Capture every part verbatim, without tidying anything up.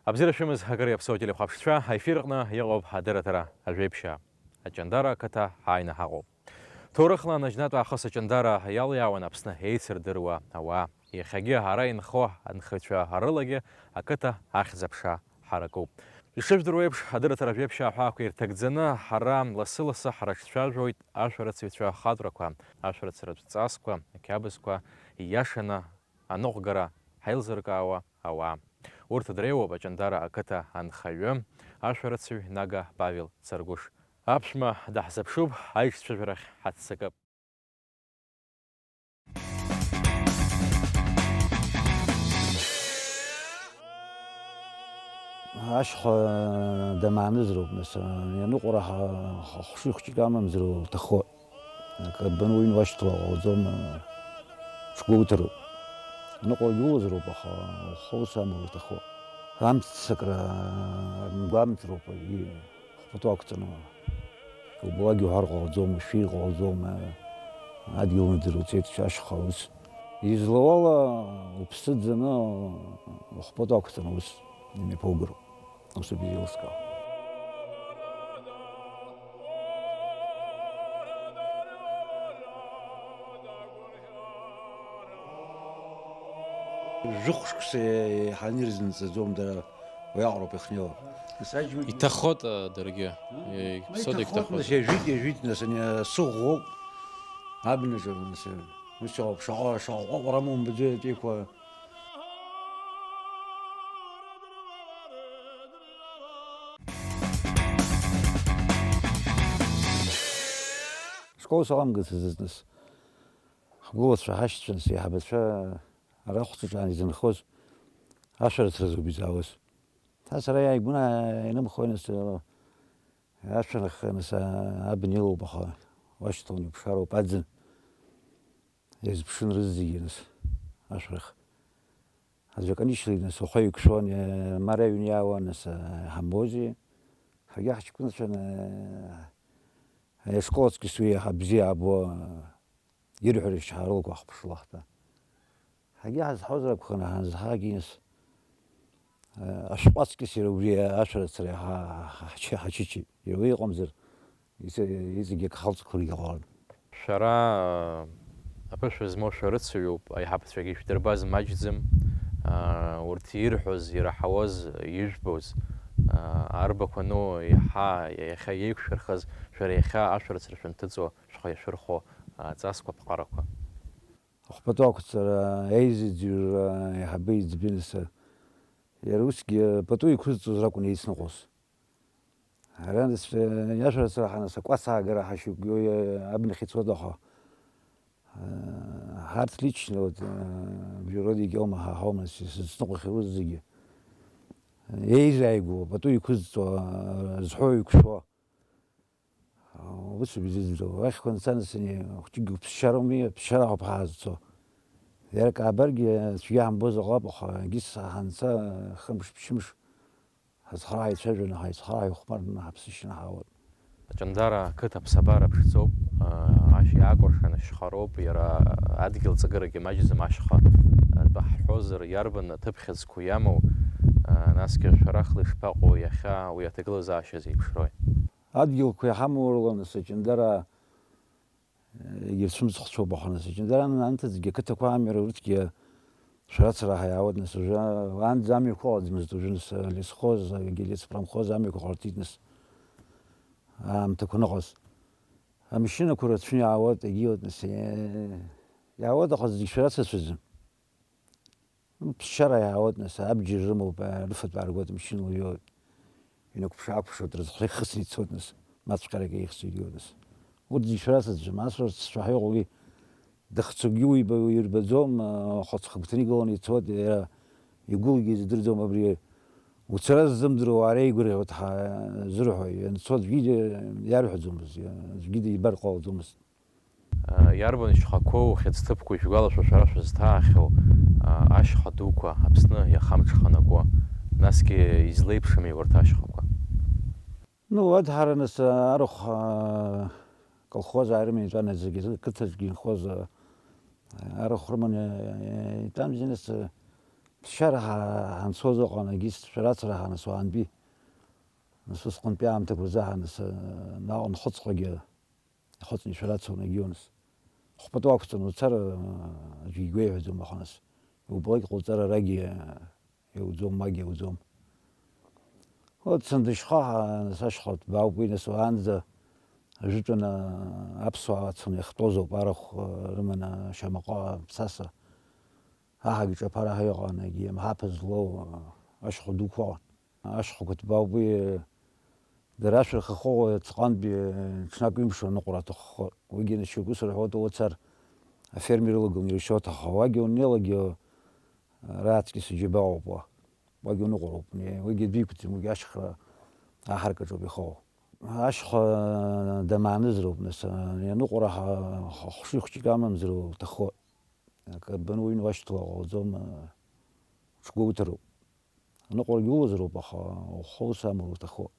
Абзиара шәымаз, акыр иаԥсоу ателехәаԥшцәа, аефир аҟны иҟоуп адырраҭара Ажәеиԥшьаа. Аҷандара ақыҭа ҳааины ҳаҟоуп. Ҭоурыхла наџьнатә аахыс Аҷандара иалиаауан Аԥсны еицырдыруа ауаа. Иахьагьы ара инхо анхаҩцәа рылагьы ақыҭа ахьӡ-аԥша ҳаракуп. Ишыжәдыруа еиԥш, адырраҭара Ажәеиԥшьаа ҳәаақәа ирҭагӡаны, ҳара лассы-лассы ҳрыҿцәажәоит ашәарыцаҩцәа ахатәрақәа, ашәарыцаратә ҵасқәа, ақьабзқәа, ииашаны аныҟәгара ҳаилзыркаауа ауаа. Урҭ дреиуоуп Аҷандара ақыҭа анхаҩы, ашәарыцаҩ Нага Павел Царгәыш. Аԥшәма даҳзыԥшуп, аиҿцәажәарахь ҳаццакып. Ашьха дамаанызароуп, нас, ианыҟәара ҳа-, ҳа-, хәшыҩ хәҷык амамзар лҭахо. Акы баны уҩны уашьҭоу ҟалаӡом, ҽгәоуҭароуп. Ныҟәа иулазароуп, аха ухы ус амоур уҭахуп. Амццакра гәамҵроуп, и-, хәпату ақәҵаны. Убалакгьы уҳәар ҟалаӡом, ушәир ҟалаӡом, адгьыл наӡара уцеит, ашьха ус. Излауала уԥсы ӡаны ухәпату ақәҵаны ус имҩаԥугароуп. Ус убри еилыскаауа. Жәохә шықәса еиҳаны ирзынҵаӡом дара, уиаҟароуп иахьнеиуа. Нас аџьма-, иҭахоит, а, даргьы. М? Е, ма ԥсода иҭахоит, иҭахоит. Нас иажәит, иажәит, нас, ани асы ӷәӷәоуп, абнаҿы, нас, ус иҟоуп, шаҟа, шаҟа ҟәаҟәара амоу умбаӡои аҵеиқәа. Школ саламгацызт нас, ҳгәылацәа, ҳашьцәа, нас, еиҳабацәа ара хәҵаҿан изынхоз, ашәарыцаразоуп изаауаз. Ҭа сара иааигәаны инымхои, нас, ашәарах, нас, абна илоуп, аха уашьҭалан иԥшаароуп аӡын. Иазԥшын рызегьы, нас, ашәарах. Аӡәы аканишьлеит, нас, уахәа иқәшәон, е, ма ара аҩны иаауан, нас, е, ҳамбози. Ҳаргьы ҳаҷкәынцәан, е, е, ашкол аҵкьыс уи иаҳа бзиа аабо, е, ирҳәара ишҳарылго ахԥшылахта. Ҳаргьы ҳазҳауазар акәханы, ҳанзҳагьы, нас, е, ашәҟәы аҵкьыс иара убри ашәарыцара иаҳа ҳачы-, ҳачычеит. Иара уи иҟамзар, Иҵегь, иҵегь акы халҵқәаргьы ҟалон. Шәара, аԥышәа змоу шәарыцаҩуп, аиҳабацәагьы ишәдырбаз маҷӡам. Урҭ ирҳәоз, ираҳауаз, ижәбоз, арбақәа ану, иаҳа иахьа иеиқәшәырхаз, шәара иахьа ашәарыцара шәанҭыҵуа, шәхы иашәырхәо аҵасқәа, аԥҟарақәа. Ахәбатәы ақәҵара, аизыӡырҩра, аиҳабы иӡбеит, нас, иара усгьы пату иқәызҵоз ракәын еицныҟәоз. Ара нас, э, иашәарыцара ҳанасакуа саагара ҳашьақәгьы, э, абнахь ицоит, аха, э, ҳарҭ лично, вот, э, бюро дегьоума, ҳа ҳаума, с-, сыцныҟәахьоу зегьы. Еизааигәоу, пату иқәызҵо, э, зҳәо иқәшәо. Ус бзиаӡоу. Ахьқәа нцаны сани, хәҷыкгьы ԥсшьароуми, ԥсшьара ауп ҳаазцо. Иара каабаргьы, цәгьа ҳамбозар ҟалап, аха егьыс ҳанца, хымш, ԥшьымш, Ҳазхара ҳаицәажәаны, ҳаицхара ҳаихәмарны, ҳаԥсышьаны ҳаауеит. Аҷандара ақыҭа аԥсабара ԥшӡоуп, ашә иаакәыршан ашьхароуп, иара адгьыл ҵакырагьы маҷӡам ашьха. Атәы ҳҳәозар, иарбан аҭыԥ хьыӡқәа иамоу, насгьы шәарахла ишԥаҟоу иахьа уи аҭагылазаашьа зеиԥшрои? Адгьылқәа иҳамоу рыла, нас, Аҷандара Егьырҭ шәымцхәцәоуп, аха, нас, Аҷандара анҭыҵгьы ақыҭақәа амҩа урҭгьы шәарацара ҳаиаауеит, нас, уажәы, анӡа амҩақәа ыҟаӡамызт, уажәы, нас, лесхоз, егьи леспромхоз амҩақәа ҟарҵеит, нас, аамҭақәа аныҟаз. Амашьынақәа рацәаны иаауеит, егьиуеит, нас, е-, иаауеит, аха зегь шәарацацәаӡам. Ԥсшьара иаауеит, нас, абџьар рымоуп, рыфатә ааргоит, амшын лҩоит. Инықәԥш-аақәԥшуеит, рызхәа ихысны ицоит, нас, маҵәҟьарак еихсыҩ икуеит, нас. Урҭ зегь шәарацаӡам, асрацәа ҳәа иҟоугьы дыхцогьы уиба-, уирбаӡом, аха ҵхагәҭаны игыланы ицоит, иара игәылгьы издырӡом абри. Уцара ззымдыруа ара игәырӷьоит ҳәа зырҳәо, ианцо аӡәгьы иарҳәаӡомызт, аӡәгьы дибар ҟалаӡомызт. Иарбан шьхақәоу, хьыӡ-ҭыԥқәоу ишәгәалашәо шәара шәызҭаахьоу ашьха дуқәа, Аԥсны иахамҽханакуа, насгьы излеиԥшыми урҭ ашьхақәа? Ну, Адлҳара, нас, арахә, а, колхоз аарыманы итәан, зегьы, қыҭаҿгьы инхоз, а, арахә рыманы, а, итәан, зегьы, нас, а, Ԥсшьара ҳа-, ҳанцоз ыҟан, егьыс шәарацара ҳанасуаантәи. Нас усҟантәи аамҭақәа рзы ҳанас-, наҟ нхыҵҟагьы ихыҵны ишәарацон егьиуныс. Хәпату ақәҵаны уцар, аӡәгьы игәеиҳәаӡом, аха нас иубалак иҟауҵар арагьы иауӡом, магьы иауӡом. Уа дсандышьха, нас ашьха ҭбаауп уи, нас уаанӡа ажәытәан аԥсуаа цаны иахьтәозоуп, арахә рыманы шьамаҟа, ԥсаса. Аҳагьы ҿаԥара ҳәа иҟан, егьи амҳаԥа злоу ашьха дуқәа ыҟан. Ашьхақәа ҭбаауп уи, дара ашәархахо ҵаҟантәи ҽнак ҩымш аныҟәара аҭаххо. Уигьы нас шьоукы сырҳәоит, уцар, афермер илагыланы иршьо аҭаххо. Уагьы уннеилагьы, ара аҵкьыс иџьабаауп уа. Уагьы уныҟәароуп. Не, уигьы дәиқәӡам, уигьы ашьхара аҳаракаҿоуп ихоу. Ашьха дамаанызароуп, нас, ианыҟәара ҳа-, х-, хшыҩ хәҷык амамзар уҭахо. Акы баны уҩны уашьҭоу ҟалаӡом, ҽгәоуҭароуп. Аныҟәарагьы улазароуп, аха ухы ус амур уҭахо.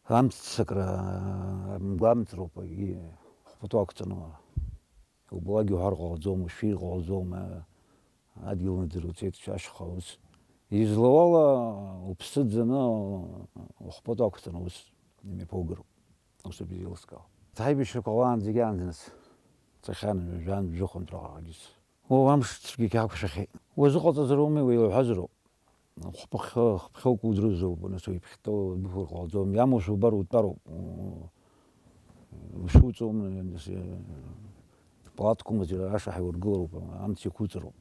Амццакра, мгәамҵроуп, егьи хәпату ақәҵаны, убалакгьы уҳәар ҟалаӡом, ушәир ҟалаӡом, адгьыл наӡара уцеит, ашьха ус. Излауала уԥсы ӡаны ухәпату ақәҵаны ус имҩаԥугароуп, ус абзиа еилыскаауа. Ҳаибашьрақәа ауаанӡагьы аанӡа нас ҵахьан, жәантә, жәохәынтә раҟарагьы. Уа, амш цәгьагьы ҳақәшәахьеит. Уазыҟаҵазароуми, уеилаҳәазароуп. Хәԥыхьо-, хәԥхьоук удырзоуп, нас уиԥхьтәоу дбыхәар ҟалаӡом. Иамоушәа убар утәароуп. Ушуҵом, нас, палаткумыз ашаҳәа ургылароуп, амц иқәуҵароуп.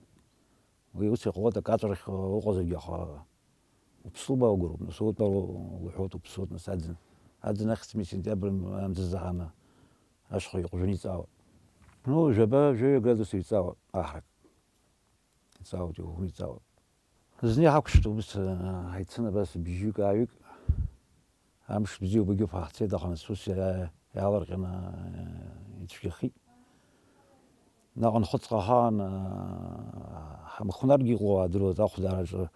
Уи ус иҟалоит, акаҵәарахь уҟазаргьы, аха уԥслыбааугароуп, нас утәар лҳәоит, уԥсуеит, нас аӡын. Аӡын ахьӡ-миц сентиабр амза заҳаны ашьха иҟәжәаны иҵаауа. Ну, жәаба, жәаҩа градус иҵаауа, аҳрак. Иҵаауеит, иӷәӷәаны иҵаауеит. Зны иҳақәшәт убыс, ҳаицын абас бжьҩык, ааҩык. Амш бзиоуп, егьуп ҳәа ҳцеит, аха нас ус иа-, иаалырҟьаны, ицәгьахеит. Наҟ нхыҵҟа ҳаан, ҳамхәнаргьы иҟоу аадыруаз ахәдараҿы.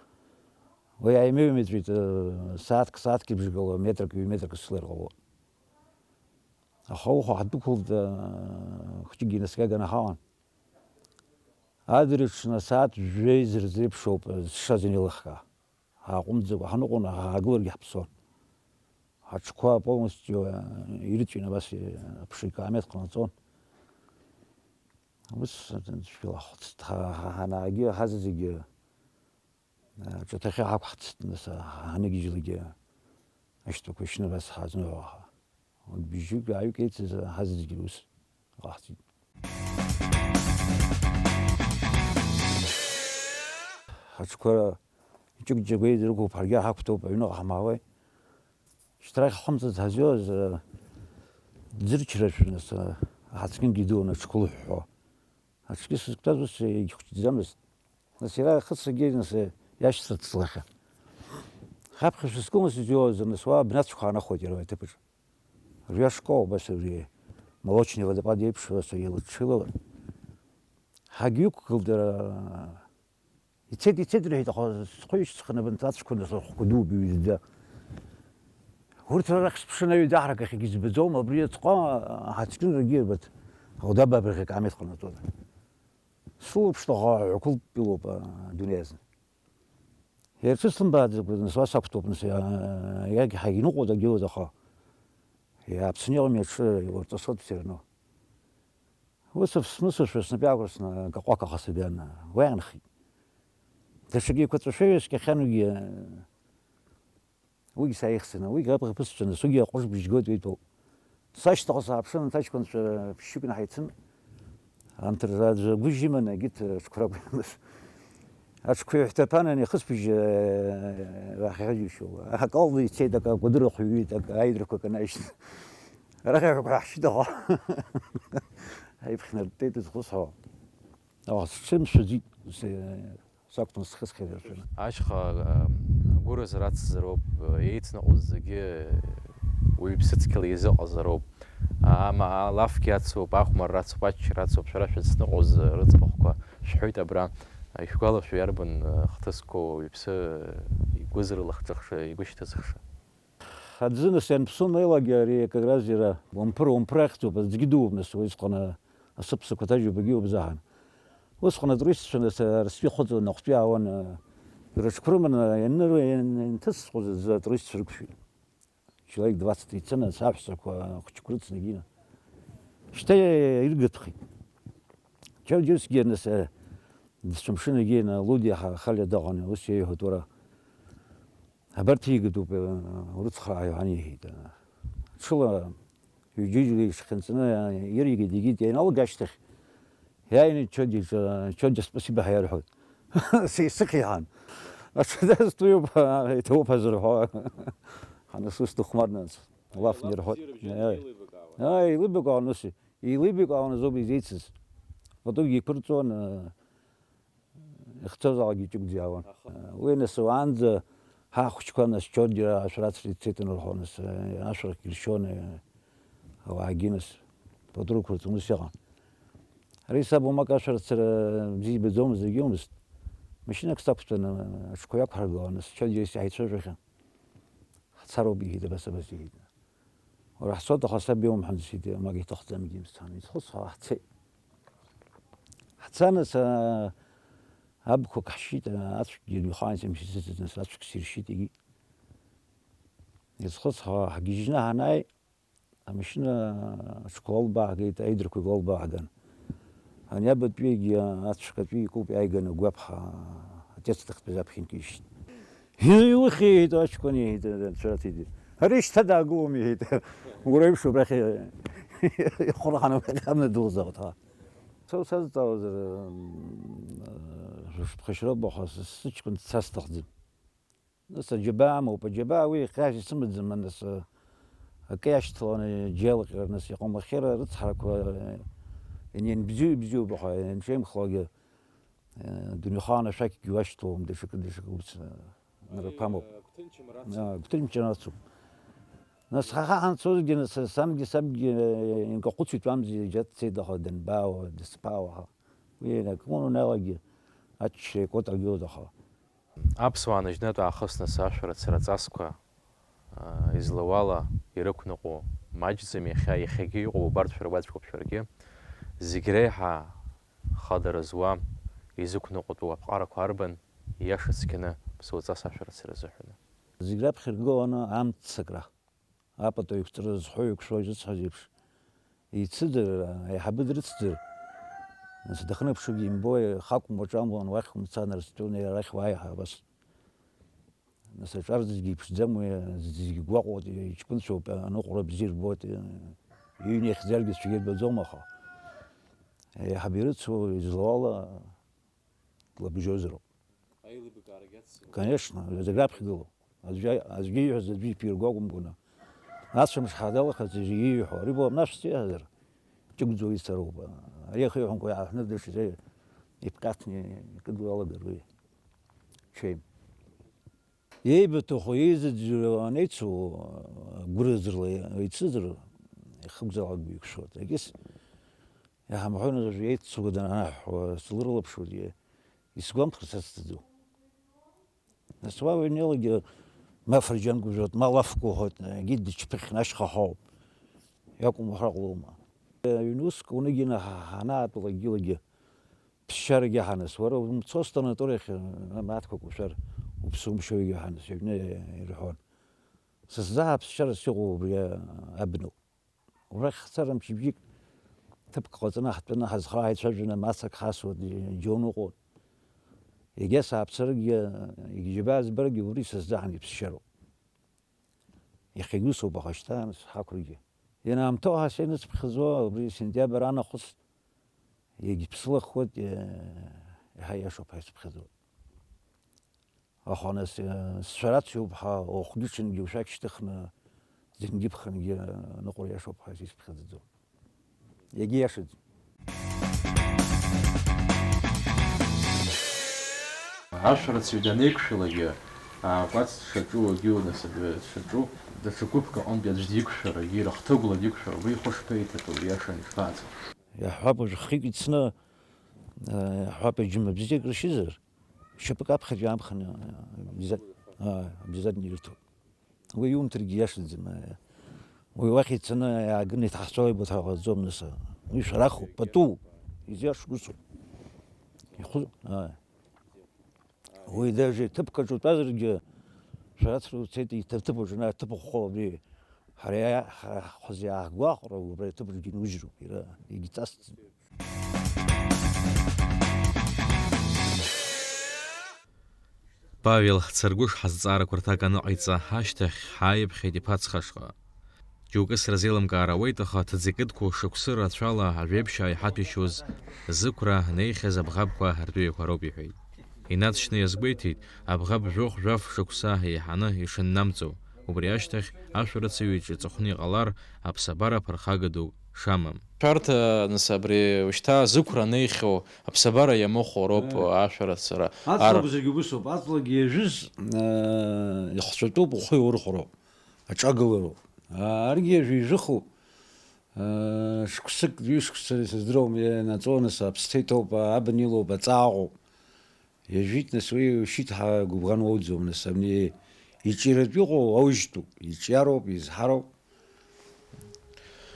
Уи ааимыҩмыҵәеит, сааҭк, сааҭки бжаки ала метрак, ҩ метрак сылар ҟалон. Аха ауха ҳдәықәлт, хәҷыкгьы инаскьаганы ҳаҟан. Адырҩаҽны асааҭ жәеиза рзеиԥшоуп зшаз инеилыхкаа. Ҳааҟәымҵӡакәа ҳаныҟәон, ҳаагыларгьы ҳаԥсон. Ҳаҽқәа полностью ирыҵәин, абас аԥшыҩ каамеҭ ҟанаҵон. Ус цәгьала ҳхәыцт, ҳа-, ҳа-, ҳанаагьы ҳазегьы аҿыҭахьы ҳақәҳҵт, нас ҳаныгьежьлакгьы ашьтәақәа ишьны абас ҳазныҳәо ҳа. Бжьҩык, ааҩык еицыз ҳазегьы ус ҟаҳҵеит. Ҳаҽқәа ҷык-ҷык еизарықәуп, ҳаргьы ҳақәҭоуп, аҩныҟа ҳмаауеи. Шьҭрахь ҳхымҵыц ҳазҩоз, ӡырчрашәа, нас, аҳацкьынгьы идууан аҽқәа лыҳәҳәо. Аҽгьы сызқәтәаз ус егьхәыҷӡамызт. Нас иара ихы саргьы, нас, иашьцырцлахьан. Ҳаԥхьа шәызқәымыз изҩуазар, нас, уа абнацәқәа аанахәеит иара уи аҭыԥаҿ. Рҩашқәа убас абри Молочный водопад еиԥш, убас еилаччылалан. Ҳагьҩықәгылт, дара, ицеит, ицеит рҳәеит, аха схы ишьҭыхны абанҭ ацәқәа, нас, рхәқәа дууп, иҩызӡа. Урҭ рахь сыԥшын, аҩ даҳрак ахьгьы збаӡом, абри аҵҟа ҳацәкьынрагьы ирбац, Алдаба абыржәы акаамеҭ ҟанаҵон. Сылаԥш ҭаха ҳәа ықәылтәылоуп адунеи азы. Иарҿыслымбааӡакәа, нас, уа сақәтәоуп, нас, иа-, иагьҳа иныҟәоит, агьоуеит, аха иааԥсны иҟами аҽы, иурҵысуеит все равно. Ус смысушәа снапы иаақәырсны акаҟәақаха сыбиан, уи аанхеит. Даҽакы еиқәаҵәашәаҩыс кьахьан уигьы, уигьы сааихсны, уигьы абӷа ԥысҵәаны, сугьы аҟәыш бжьгоит уи итәоуп. Сашьҭахь сааԥшын, анҭ аҷкәынцәа ԥшьҩыкны ҳаицын. Анҭ рзы аӡәы агәыжь иманы, егьырҭ аҽқәа ракәын. Аҽқәа ҩҳәҭаԥанан ихысбыжь, э, рахьхьа џьушьо. Акалда ицеит, акы акәадыр ахәҩит, акы аидрақәа канаижьт. Арахь аҳәақәа ҳшьит аха. Аиԥхьнарттеит зхысҳәо. Аха сҽымшәаӡеит, се-, сакәын схысхьаз рацәаны. Ашьха, а, агәыразра ацзароуп, еицныҟәоз зегьы уаҩԥсы цқьала изыҟазароуп. Ама алафгьы ацуп, ахәмарра ацуп, аччара ацуп, шәара шәыцныҟәоз рыӡбахәқәа шәҳәоит абра. Ишәгәалашәо иарбан хҭысқәоу уаҩԥсы игәы зырлахҿыхша, игәы шьҭызхша? Аӡы нас ианԥсу неилагьы ари как раз иара уампыр, уампыр ахьӡуп, аӡгьы дууп нас, уи сҟаны асыԥсақәа ҭажьу багьиуп заҳан. Усҟан атуристцәа нас Арстәи ихыҵуан, ахәтәы иаауан, Рыҽқәа рыманы ианыру-, иан-, ианҭысхуаз аӡы атуристцәа рықәшәеит. Человек двадцать ицаны, саҳәсақәа, ахәыҷқәа рыцны егьина. Шьҭа иргатәхеит. Чоџьусгьы нас, э, дысцәымшын егьина, Лудиа ха-, Халиа даҟан, ус иеиҳәоит, уара. Абарҭ игатәуп, э, урыцхраа, Иоҳан иҳәеит. Ҽыла ҩ-џьынџьла ишхьанҵаны, э, иригеит, егьит, ианалга ашьҭахь, иааины Чоџьа, Чоџьа спасибо ҳәа иарҳәоит. Сеисыхьеиҳан. Аҽада стәоуп, иҭоуп азырҳәо. Ҳанасус дыхәмарны, лафны ирҳәоит. Еилибакаауан. Ааи, еилибакаауан ус. Еилибакаауан азоуп изеицыз. Патугьы иқәырҵон, ихцозаалак иҷыгәӡиаауан. Уи нас уаанӡа ҳахәыҷқәа нас Чоџьа ашәарацра ицеит анырҳәо, нас, ашәарахь иршьон, ауаагьы нас пату рықәырҵон, ус иҟан. Ари саб уамак ашәарацра бзиа ибаӡомызт, егьиумызт. Машьынак сақәтәан, аҽқәа ҩақәҳаргылан, нас Чоџьа исҳәеицәажәахьан. Ҳцароуп, иҳәеит, абас, абас, иҳәеит. Уара ҳцоит, аха саб иоумҳәан, сиҭ, мак иҭахӡам, егьимсцан, изхысҳәаауа ҳцеит. Ҳцан, нас, аа, абқәак ҳшьит, аа, ацәгьы дҩхаан, сымшьыцыцыз, нас ацәгьа сиршьит, егьи. Изхысҳәаауа ҳгьежьны ҳанааи, амашьына аҽқәа лбааҳгеит, аидрақәагь лбааҳган. Ани абатәигьы ацәҟатәи икуп иааиганы гәаԥха, атекстахьтәи заԥхьа инкишьит. Иухьеит аҷкәын, иҳәеит, анцәа иҳәеит. Ари шьҭа даагылом, иҳәеит. Уреиԥш убрахь ихәырҳаны абрахь амҩа дылзаауеит, ҳа. Са усазҵаауазар, м, шәыԥхашьароуп, аха сы-, сыҷкәын дцар сҭахӡам. Нас аџьабаа амоуп, аџьабаа уи иахьа исымаӡам, нас, акы иашьҭаланы џьеилҟьар, нас иҟамлахьеит рыцҳарақәа, ианбзиоу ибзиоуп, аха ианҿеимхлакгьы, дунеихаан ашәақьгьы уашьҭалом, даҽакы, даҽакы ус, нрыԥамоуп. Гәҭынчымра ацуп. Нас ҳа ҳанцозгьы, нас сангьы сабгьы инкахәыцит, амзи џьа дцеит, аха данбаауа, дызԥаауа ҳа. Уи акоммуналагьы ачча икәыт агылоит, аха. Аԥсуаа ныжьнатә аахыс нас ашәарыцара ҵасқәа, аа, излауала ирықәныҟәо маҷӡам иахьа, иахьагьы иҟоу убарҭ шәара уаҵәҟьоуп шәаргьы. Зегь реиҳа хадара зуа изықәныҟәатәу аԥҟарақәа арбан, ииаша цқьаны ԥсуаҵас ашәарыцара азыҳәаны? Зегь раԥхьа иргыланы амццакра. Апату еиқәҵара зҳәо еиқәшәо изыцҳаз еиԥш, еицыдырра, аиҳабы дрыцдыр, нас дахьынаԥшуагьы имбо, ихы акәым уаҿамлан, уахь умцан, Арсҭуни арахь уааи ҳәа абас. Нас аҿар зегьы иԥшӡам уи, зегьы гәаҟуеит, иҷкәынцәоуп, аныҟәара бзиа рбоит, иҩны иахьӡаргьы цәгьа ирбаӡом, аха аиҳабы ирыцу излауала длабжьозароуп. Аилибакаарагьы аццакуеит. Конечно, зегь раԥхьа игылоуп. Аӡәы, аӡәгьы ииҳәаз аӡәы иԥирго акәымкәа. Ацәамш ҳадалахарц аӡәы ииҳәо, ари бла нас иаҳзар, ҷыгәӡоу ицароуп. Ари ахы иҳәамкәа иаҳҳәны даҽаӡәы иԥҟьаҭны икыдуалагар уи. Ҽеим. Еибыҭаху, еизыӡырҩуа анеицу, гәырӷьаҵәыӷьаҵәыла еицызар, ихыгәӡалак еиқәшәоит. Егьыс, иаҳамҳәои, нас уажә еиццакуа данаҳәуа слырылаԥшуеит, исгәамԥхар сацҵаӡом. Нас уа уҩнеилагьы ма фырџьангәыжәоит, ма лафгәыҳәоит, егьи дычԥыхьны ашьха ҳауп. Иакәым уҳәар ҟалома? Аҩны уск уныгьаны ҳа-, ҳанаатәалакгьы ԥсшьарагьы ҳанас, уара умцо станаториахь, мааҭқәак ушәар, уԥсы умшьо егьи ҳанас, аҩны ирҳәон. Сыззаҳа ԥсшьарас иҟоу убри абноуп. Убрахь ҳцар мчыбжьык ҭыԥк ҟаҵаны ҳтәаны ҳазхара ҳаицәажәаны мацак ҳасуа џьоук ыҟоуп. Егьа сааԥсаргьы, егьи џьабаа збаргьы убри сыззаҳан иԥсшьароуп. Иахьагьы усоуп, аха шьҭа ҳақәргьы. Ианаамҭоу ҳа сеицыԥхьаӡо, убри сентиабр анахыс иагьԥсылахуеит, еиҳа иашоуп ҳаицыԥхьаӡо. Аха нас, э, сшәарацәоуп ҳәа, уахгьы-ҽынгьы ушәақь шьҭыхны, зынгьы-ԥхынгьы ныҟәар иашоуп ҳәа сизԥхьаӡаӡом. Иагьиашаӡом. Ашәарыцаҩ данеиқәшәалакгьы, акәац дшаҿу, агьу насыԥ дшаҿу, даҽа гәыԥк аҟынтәи аӡә диқәшәар, егьи рыхҭыгәла диқәшәар, уи ихәы шԥеиҭатәу, ииашаны ишԥааӡо? Иаҳҳәап, уажә хҩык ицны, э, иаҳҳәап, џьма бзиак ршьызар, шьапык аԥхьаӡа иаамханы, э, обяза-, а, обязательно ирҭоит. Уи иумҭаргьы иашаӡам, э, уи уахь ицаны иааганы иҭаҳҵо аибыҭра ҟаҵаӡом, нас, уи шәарахуп, пату, изиашоу усуп. Ихәы-, а. Уи даже ҭыԥк аҿы утәазаргьы, шәарацара уцеит, иҭ-, ҭыԥ аҿы, ана ҭыԥ ӷәӷәала абри. Ҳара иа-, ҳа-, ҳхазы иаҳгәахәра, убра иҭыԥ аҿгьы инужьроуп, иара, егьҵасӡам. Павел Царгәыш ҳазҵаарақәа рҭак аныҟаиҵа ашьҭахь, ҳааиԥхьеит иԥацхашҟа. Џьоукы сырзеилымкаар ауеит, аха ҭӡыкыдқәоу шықәсы рацәала ажәеиԥшьаа иҳаҭәеишьоз зықәра неихьаз абӷабқәа ртәыҩақәа роуп, иҳәеит. Инаҵшьны иазгәеиҭеит, абӷаб жәохә-жәаф шықәса еиҳаны ишыннамҵо, убри ашьҭахь ашәарыцаҩ иҿы иҵәахны иҟалар, аԥсабара ԥырхага дук шамам. Шәарҭа, нас, абри ушьҭа зықәра неихьоу, аԥсабара иамыхәо роуп, э, ашәарыцара. Аҵла Ар- акәзаргьы убысоуп, аҵлагьы иажәыз, э, ихҵәатәуп, ухы иаурхәароуп, аҿагылароуп. А, аригьы иажәижәыхуп. Шықәсык, ҩышықәса сыздыруам, ианаҵо, нас, аԥсҭа иҭоуп, абна илоуп, аҵаа ыҟоуп. Иажәит, нас, уи ушьит ҳәа гәыбӷан уоуӡом, нас, абни иҿиаратә иҟоу аужьтәуп, иҿиароуп, изҳароуп.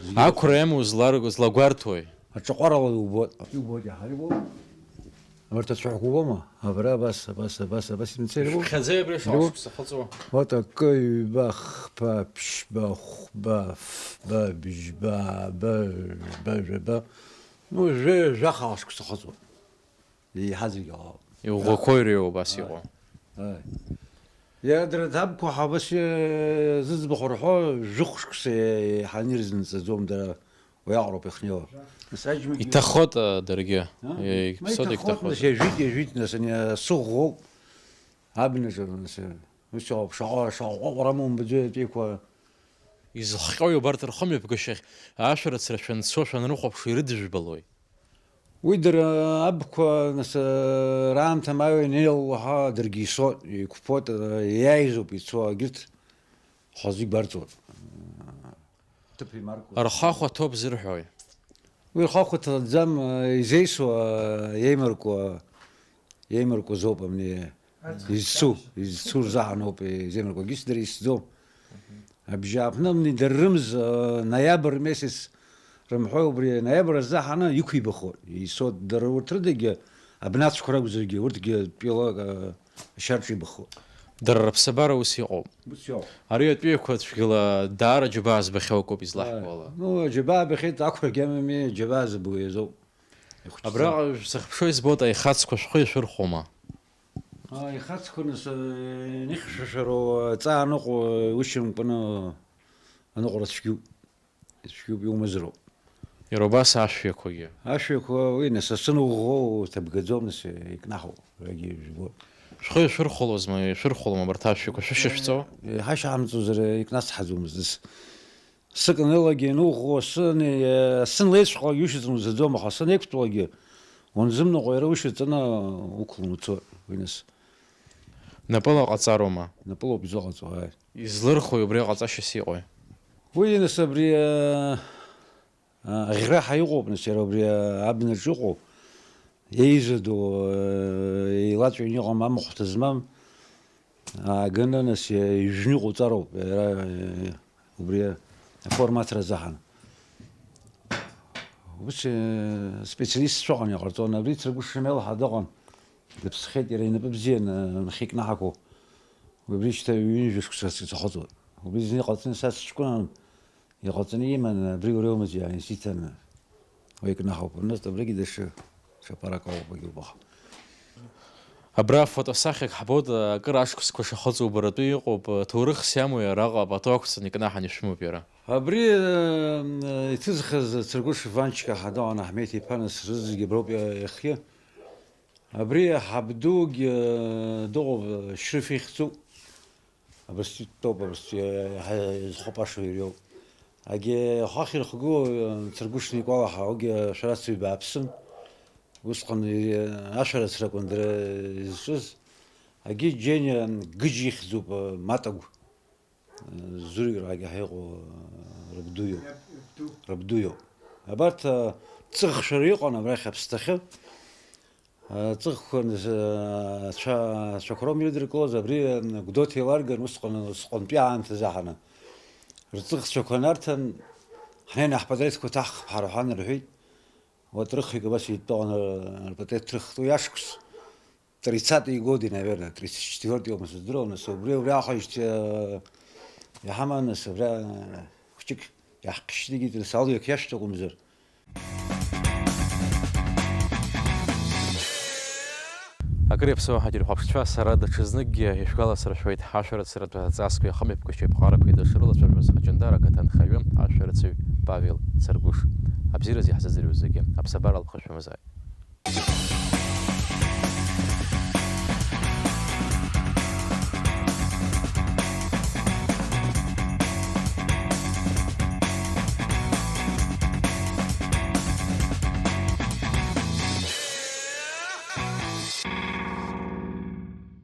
Зегьы ақәра иамоу злар-, злагәарҭои? Аҿаҟәарала иубоит. Иубоит, иаҳа иубоит. Абарҭ ацәаҳәақәа убома? Абра абас, абас, абас, абас имцеит. Шәыԥхьаӡеи абри Иубо? Шәахәаԥшуа сахыҵуа? Вот акы, ҩба, хԥа, ԥшьба, хәба, фба, бжьба, ба, жәба, жәаба. Ну, жәа-, жәаха ашықәса сахыҵуа. Еиҳа зегьы ала. Иӷәӷәақәоу иреиуоу убас иҟоу. Ааи. Иара дара ҭабқәа ҳабас, э, зыӡбахә рҳәо, жәохә шықәса еиҳаны ирзынҵаӡом дара. Уи аҟароуп ихнеиуа. Нас аџьмагьы Иҭахоит, а, даргьы. А? Е, Ма иԥсоит, иҭахоит, егьҭахоит. Нас иажәит, иажәит, нас, ани, асы ӷәӷәоуп. Абнаҿы, нас, ус иҟоуп, шаҟа, шаҟа ҟәаҟәара амоу умбаӡои атәеиқәа. Изыхҟьои убарҭ рхымҩаԥгашьахь ашәарыцара шәанцо, шәанрыхәаԥшуа ирыдыжәбалои? Уи дара абқәа, нас, раамҭа маҩа инеилаҳа даргьы исоит, иқәԥоит, иааизоуп ицо, егьырҭ хазы игәарҵуеит. Ҭыԥ еимаркуа. Рхахә аҭоуп зырҳәои? Уи рхахә ҭаӡам, изеисуа, еимаркуа, еимаркуа зоуп, амни, изцу, изцу рзаҳаноуп, изеимаркуагьы сдыр исӡом. Абжьааԥны, амни, дара рымз, ноиабр месяц рымҳәои, убри ноиабр азы ҳаны иқәибахоит. Исоит дара урҭ рыдагьы, абнацәқәа ракәзаргьы, урҭгьы тәыла, а, ашьарҿибахуа. Дара рыԥсабара ус иҟоуп. Ус иоуп. Ари атәыҩақәа цәгьала даара џьабаа збахьоу акоуп излаҳҳәо ала. Ааи. Ну, џьабаа бахьеит, ақәрагьы амами, џьабаа збо иазоуп. Ихәыҷӡам. Абраҟа сыхԥшуа избоит, аихацқәа шәхы ишәырхәома? Аихацқәа, нас, э, иныхьшәашәароу, аҵаа аныҟоу, э, ушьамкәаны аныҟәара цәгьоуп. Ицәгьоуп, иумазароуп. Иара убас ашәҩақәагьы. Ашәҩақәа, уи, нас, асы ныӷәӷәоу ҭабгаӡом, нас, икнаҳау, рагьы жәбо. Шәхы ишәырхәалозма, ишәырхәалома абарҭ ашәҩақәа, шәышьашәҵо? Иҳашьаҳамҵозар, икнацҳаӡомызт, нас. Сыкналагьы ианыӷәӷәо, асы ны-, асы нлеиҵәҟьалак иушьаҵәҟьаны узаӡом, аха асы неиқәтәалагьы уанзымныҟәо, иара ушьаҵаны уқәланы уцоит, уи, нас. Напыла ҟаҵароума? Напылоуп изыҟаҵо, ааи. Излырхуеи убри аҟаҵашьас иҟои? Уи, нас, абри, а, а, аӷьраҳәа иҟоуп, нас, иара убри, а, абнаҿ иҟоуп. Еизадоу, а, еилаҵәаны иҟам, амахәҭа змам. Ааганы, нас, ижәны иҟоуҵароуп, иара, а, убри аформаҭра азаҳан. Ус, а, специалистцәа ыҟан иҟарҵон, абри Цыргәыш Шамел ҳәа дыҟан. Дыԥсхьеит, иара инапы бзианы, анхьа икнаҳақәо. Уи абри шьҭа ҩынҩажәа шықәса ицахыҵуеит. Убри зны иҟалҵаны са сыҷкәынан, иҟалҵаны иман, абри уреумыз иааинсиҭан, уи икнаҳауп. Нас абригьы даҽа, ҽа парак ауп, агьоуп, аха. Абра фотосахьак ҳбоит, акыр ашықәсқәа шахыҵу убаратәы иҟоуп, ҭоурыхс иамои араҟа апату ақәҵаны икнаҳан ишәымоуп иара? Абри, э, иҭызхыз Цыргәыш Ванчка ҳәа дыҟан, Аҳмеҭ иԥа, нас рызегьы аброуп иахьа. Абри ҳабдугьы дыҟоуп, Шьрыф ихьӡуп. Абырсҟатәи дтәоуп, абырсҟатәи иаҳа изхәапаша ириоуп. Агьи ахахь ирхгылоу Цыргәыш Никәала ҳәа, уигьы ашәарацаҩ бааԥсын. Усҟан ашәарыцара акәын дара изҿыз. Агьи Џьениа Гыџь ихьӡуп, Матагә. Зурик раагьы ҳаиҟәо, рабду иоуп. Рабду. Рабду иоуп. Абарҭ, а, ҵыӷшәара иҟан абрахь аԥсҭахьы. А, ҵыӷқәа нз-, а, цәа-, цәақәа роума ирыдыркылоз, абри, а, Гәдоуҭа еиларган усҟан, усҟантәи аамҭазы ҳаны. Рҵыӷцәақәа нарҭан, ҳнеины ҳпатреҭқәа ҭаҳхып ҳара ҳәа рҳәеит. Вот рыхҩык абас иттәаҟны рпатреҭ ҭрыхт уи ашықәс. тридцатые годы, наверное, тридцать четвёртый, иоума сыздыруам, нас убри, убри аахижьҭеи, э, иҳаман, нас абра, э, хәҷык иаҳхьышьҭит, нас алҩақ иашьҭоу акәымзар. Акыр иаԥсоу ҳаҭырхәаԥшцәа, сара даҽазныкгьы ишәгәаласыршәоит ҳашәарыцаратә ҵасқәеи ахымҩаԥгашьеи аԥҟарақәеи дышрылацәажәоз Аҷандара ақыҭанхаҩы, ашәарыцаҩ Павел Царгәыш. Абзиараз иаҳзыӡырҩуа зегьы аԥсабара алхышәымзааит.